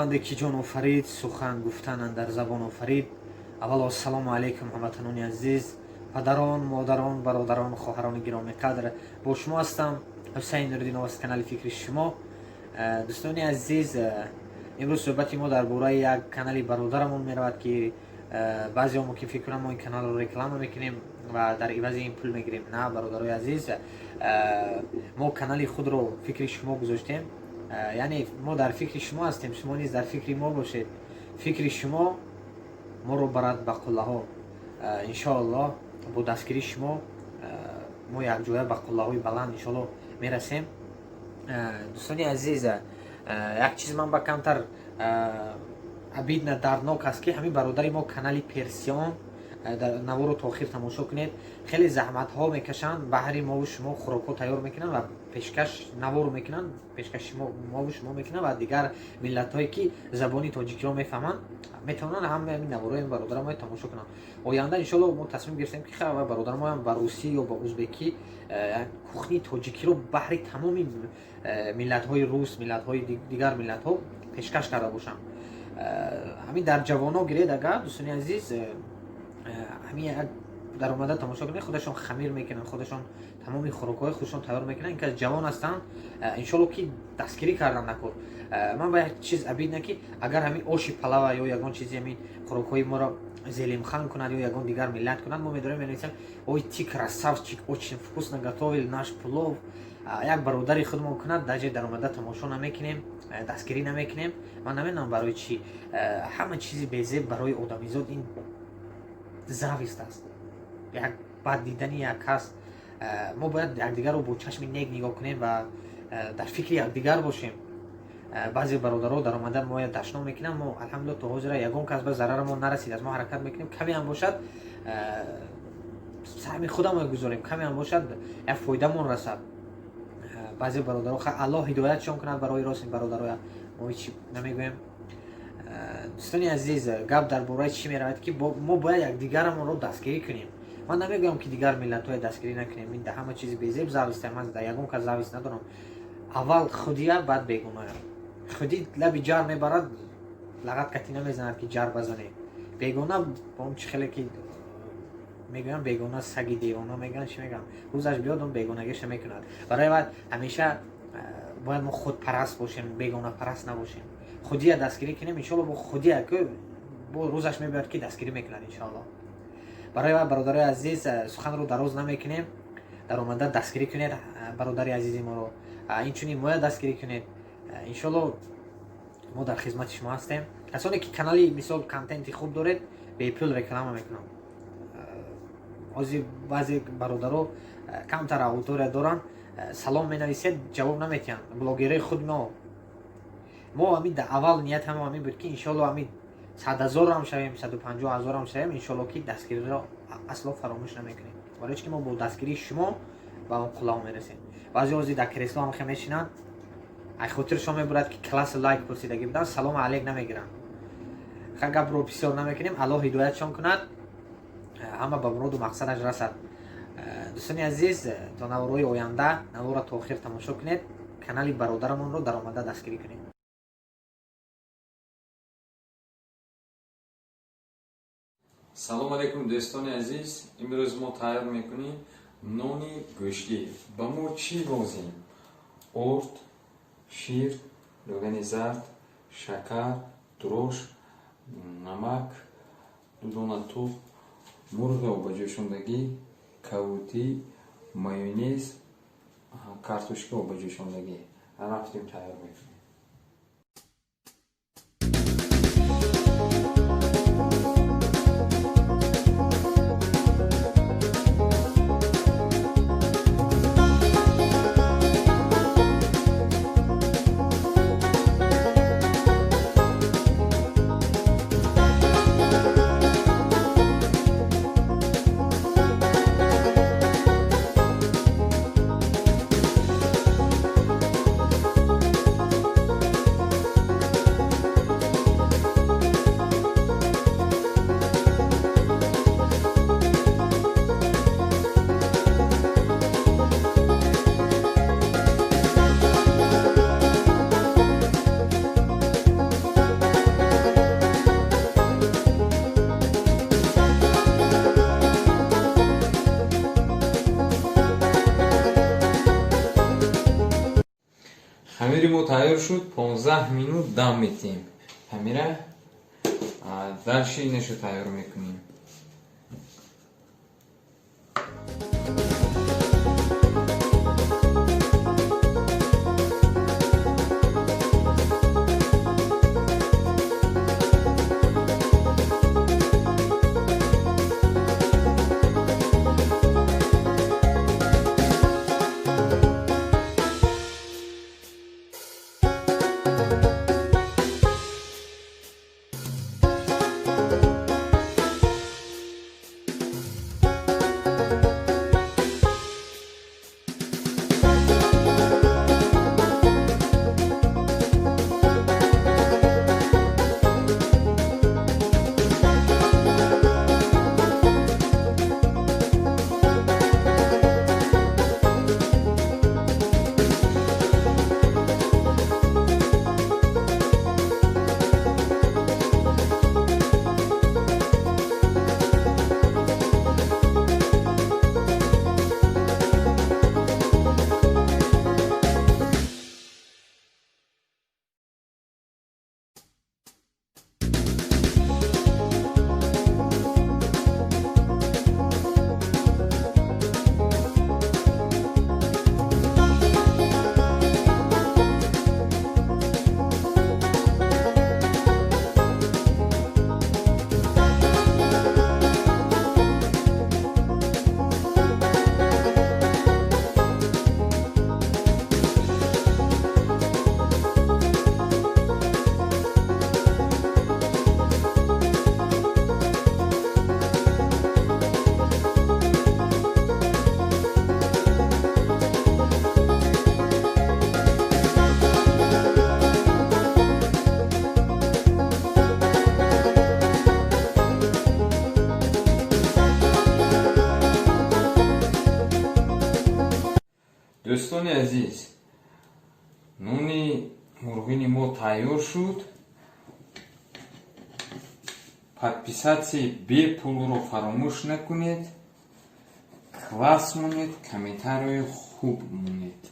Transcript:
Худованде ки ҷон офарид, сухан гуфтан андар забон офарид. Аввало, ассалому алайкум, ҳамватанони азиз, падарон, модарон, бародарон, хоҳарони гиромиқадр. Бо шумо ҳастам, Ҳусайн Нуриддинов, аз канали «Фикри шумо». Дӯстони азиз, имрӯз суҳбати мо дар бораи як канали бародарамон меравад, ки баъзеҳо мумкин фикр кунанд, мо ин каналро реклама мекунем ва дар ивази ин пул мегирем. На, бародарои азиз, мо канали худро «Фикри шумо» гузоштем, яъне мо дар фикри шумо ҳастем, шумо низ дар фикри мо бошед. Фикри шумо моро барад ба қуллаҳо. Иншоаллоҳ, бо дастгирии шумо мо якҷоя ба қуллаҳои баланд, иншоаллоҳ, мерасем. Дӯстони азиз, як чиз ман ба камтар обидно, дарднок аст, ки ҳамин бародари мо, канали Персион, наворо то охир тамошо кунед, хеле заҳматҳо мекашанд, баҳри мову шумо хӯрокҳо тайёр мекунанд ва пешкаш наворо мекунанд, пешкаши мову шумо мекунанд. Ва дигар миллатҳое, ки забони тоҷикиро мефаҳманд, метавонанд ҳама ҳамин наворои бародарамоя тамошо кунанд. Оянда, иншоалло, мо тасмим гирифтем, ки бародарамоям ба русӣ ё ба узбекӣ кухни тоҷикиро баҳри тамоми миллатҳои рус, миллатҳои дигар миллатҳо пешкаш карда бошанд. Ҳамин дар ҷавоно гиред, агар, дӯстони азиз, ҳамин як даромада тамошо кунед, худашон хамир мекунанд, худашон тамоми хӯрокҳои худашон тайёр мекунанд. Ин кас ҷавон ҳастанд, иншоалло, ки дастгирӣ кардан накор. Ман ба як чиз обидно, ки агар ҳамин оши палава ё ягон чизи ҳамин хӯрокҳои моро Зелимхан кунад ё ягон дигар миллат кунад, мо медорем, менависем: «Ой, ты красавчик, очень вкусно готовил наш плов». Як бародари худмон кунад, даже даромада тамошо намекунем, дастгирӣ намекунем. Ман намедонам барои чӣ. Ҳама чизи безеб барои одамизод ин зависть аст, як бад дидани як кас. Мо бояд якдигарро бо чашми нек нигоҳ кунем ва дар фикри якдигар бошем. Баъзе бародаро даромада моя дашном мекунанд. Мо, алҳамдулилла, то ҳозира ягон кас ба зарарамон нарасид. Аз мо ҳаракат мекунем, каме ҳам бошад, саҳми худамон гузорем, каме ҳам бошад, як фоидамон расад. Баъзе бародаро, Аллоҳ ҳидоятшон кунад барои рост ин бародароя, мо ҳеч намегӯем. Дӯстони азиз, гап дар бораи чӣ меравад, ки мо бояд якдигарамонро дастгирӣ кунем. Ман намегӯям, ки дигар миллатҳое дастгирӣ накунем. Ин да ҳама чизи безеб зависть. Ман да ягон кас зависть надорам. Аввал худия, баъд бегуная. Худӣ лаби ҷар мебарад, лағат кати намезанад, ки ҷар базане. Бегона он чи хеле ки мегӯям, бегона саги девона мегӯянд, чӣ мегӯям, рӯзаш биёд, он бегонагиша мекунад. Барои вай ҳамеша бояд мо худпараст бошем, бегонапараст набошем. Худия дастгирӣ кунем, иншоалло, бо худия бо рӯзаш мебиёд, ки дастгирӣ мекунад, иншоалло. Барои вай, бародарои азиз, суханро дароз намекунем. Даромада дастгирӣ кунед бародари азизи моро, инчунин моя дастгирӣ кунед. Иншоалло, мо дар хизмати шумо ҳастем. Касоне ки канали, мисол, контенти хуб доред, бепул реклама мекунам. Ҳозир баъзе бародаро камтар аудитория доранд, салом менависед, ҷавоб наметиҳанд. Блогерои худ мо ҳамин аввал ният ҳама ҳамин буд, ки иншоалло ҳамин 100 000-ам шавем, 150 000-ам шавем, иншоалло, ки дастгириро асло фаромӯш намекунем, барои чи ки мо бо дастгирии шумо ба он қуллаҳо мерасем. Баъзе ҳозир дар кресло ҳам хе мешинанд, ай хотиршон мебурад, ки класси лайк пурсидагӣ буданд, салому алейк намегиранд. Ха, гапро бисёр намекунем. Аллоҳ ҳидоятшон кунад, ҳама ба муроду мақсадаш расад. Дӯстони азиз, то наворҳои оянда, наворро то охир тамошо кунед, канали бародарамонро даромада дастгирӣ кунед. Салом алейкум, дӯстони азиз! Имрӯз мо тайёр мекунем нони гӯштӣ. Ба мо чӣ лозим? Орд, шир, рӯғани зард, шакар, дрожж, намак, ду дона тухм, мурғи обаҷӯшондагӣ, кавутӣ, майонез, картошка обаҷӯшондагӣ. Рафтем, тайёр мекунем. Хамири мо тайёр шуд, 15 минут дам метиҳем. Хамира дальше инашу тайёр мекунем. Дӯстони азиз, нони мурғини мо тайёр шуд. Подписаться бепулро фаромӯш накунед, класс монед, комментарияи хуб монед.